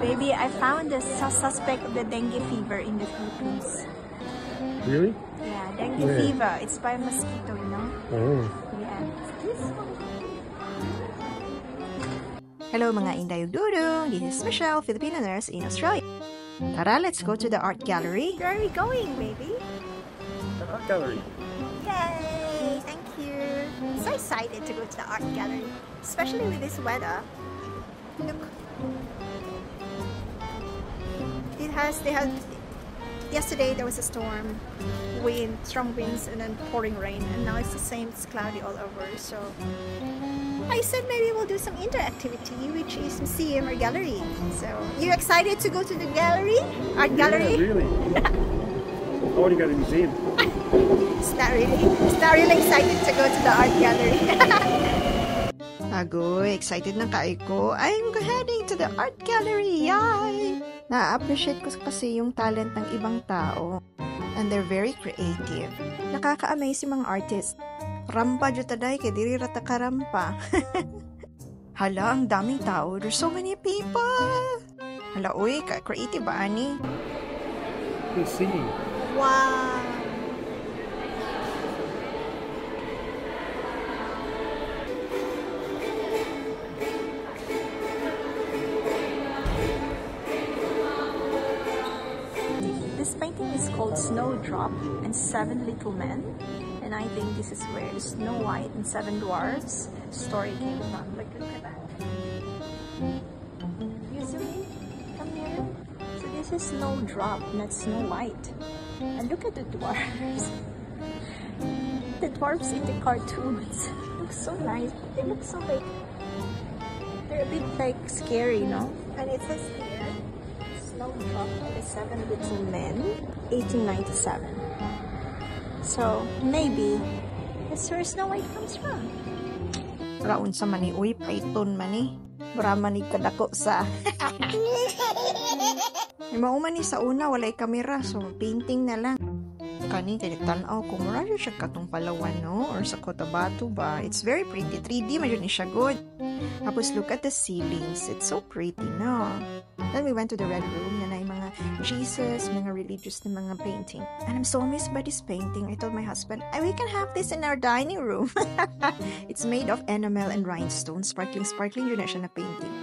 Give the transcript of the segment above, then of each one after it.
Baby, I found the suspect of the dengue fever in the Philippines. Really? Yeah, dengue Where? Fever. It's by mosquito. Oh. Yeah, it's this one. Hello mga Indayog Dudong! This is Michelle, Filipino nurse in Australia. Tara, let's go to the art gallery. Where are we going, baby? The art gallery. Yay! Thank you. I'm so excited to go to the art gallery, especially with this weather. Look. It has, they had, yesterday there was a storm, wind, strong winds, and then pouring rain, and now it's the same, it's cloudy all over, so I said maybe we'll do some indoor activity, which is museum or gallery. So, you excited to go to the gallery? Art gallery? Yeah, really. I want to go to the museum. It's not really excited to go to the art gallery. Agoy, excited na kaayo ko. I'm heading to the art gallery. Yay! Na-appreciate ko kasi yung talent ng ibang tao. And they're very creative. Nakaka-amaze yung mga artists. Rampa jud ta day, kay diri ra ta karampa. Hala, ang daming tao. There's so many people. Hala, uy, ka-creative ba, ani? They're singing. Wow! This painting is called Snowdrop and Seven Little Men, and I think this is where the Snow White and Seven Dwarfs story came from. Like, look at that. You see me? Come here. So this is Snowdrop, not Snow White. And look at the dwarfs. The dwarfs in the cartoons look so nice. They look so like, they're a bit like scary, no? And it says here, Snowdrop and the Seven Little Men, 1897. So maybe that's where Snow White comes from. Raon sa mani, uy, python mani. Mura man ni kadako sa. May mao man ni sa una, walay kamera, so painting na lang. Kani, kay nagtan-aw ko, mura siya katong Palawan, no? Or sa Cotabato ba? It's very pretty. 3D, man ni siya good. Tapos look at the ceilings. It's so pretty, no? Then we went to the red room na naay mga Jesus, mga religious na mga painting. And I'm so amazed by this painting. I told my husband, "Ay, we can have this in our dining room." It's made of enamel and rhinestone. Sparkling, sparkling jud na siya na painting.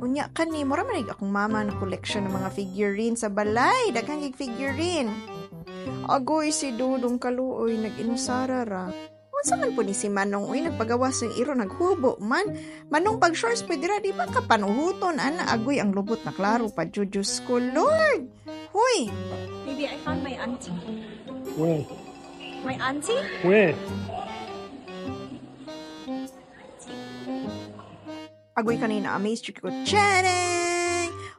Unya kani, mura man akong mama na collection ng mga figurine sa balay. Daghan gig figurine. Agoy si Dudong kaluoy nag-inusara ra. Unsa man po ni si Manong, uy, nagpagawas ng iro, naghubo man. Manong, pag shorts pwede ra, di ba ka panuhuton ana? Agoy ang lubot na klaro pa jud, Diyos ko Lord. Huy. Maybe I found my auntie. Where? My auntie? Where? Agoy kanina, amazed ko. Tcharing!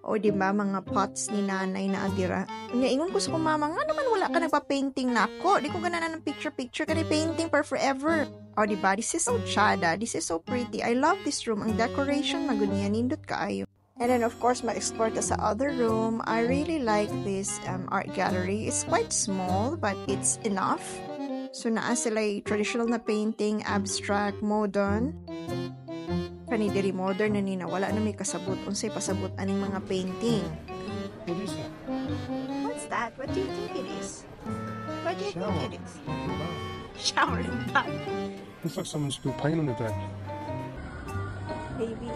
O, di ba, mga pots ni nanay na adira. Unya, ingon ko sa kong mama, nga naman wala ka nagpa-painting na ako. Di ko ganahan ng picture-picture, kani painting for forever. O, di ba, this is so chada. This is so pretty. I love this room. Ang decoration, maguniya, nindot kaayo. And then, of course, ma-explore ta sa other room. I really like this art gallery. It's quite small, but it's enough. So, naa sila traditional na painting, abstract, modern. Kani diri modern na nina, wala na may kasabot unsay pasabot aning mga painting. What is that? What's that? What do you think it is? What do you think Shower. It is? Shower and bath. Looks like someone spilled paint on the back. Baby.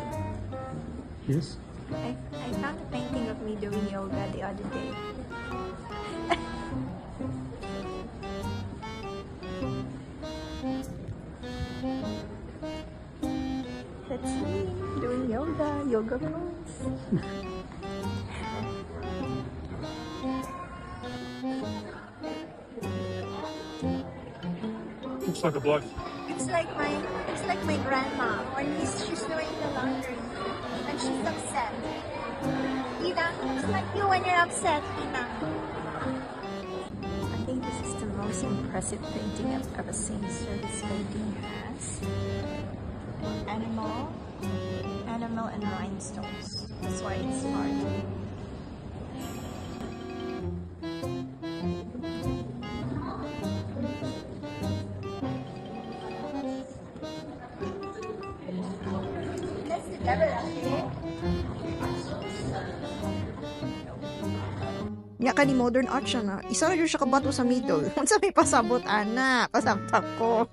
Yes? I found a painting of me doing yoga the other day. That's me doing yoga, yoga pose. Looks like a bloke. It's like my grandma when she's doing the laundry and she's upset. Ina, looks like you when you're upset, Ina. I think this is the most impressive painting I've ever seen. So this painting has animal and rhinestones. That's why it's hard. That's the devil up here. Nya kani modern art siya na. Isa ra jud siya ka bato sa middle. Unsa may pasabot ana? Pasabot ko.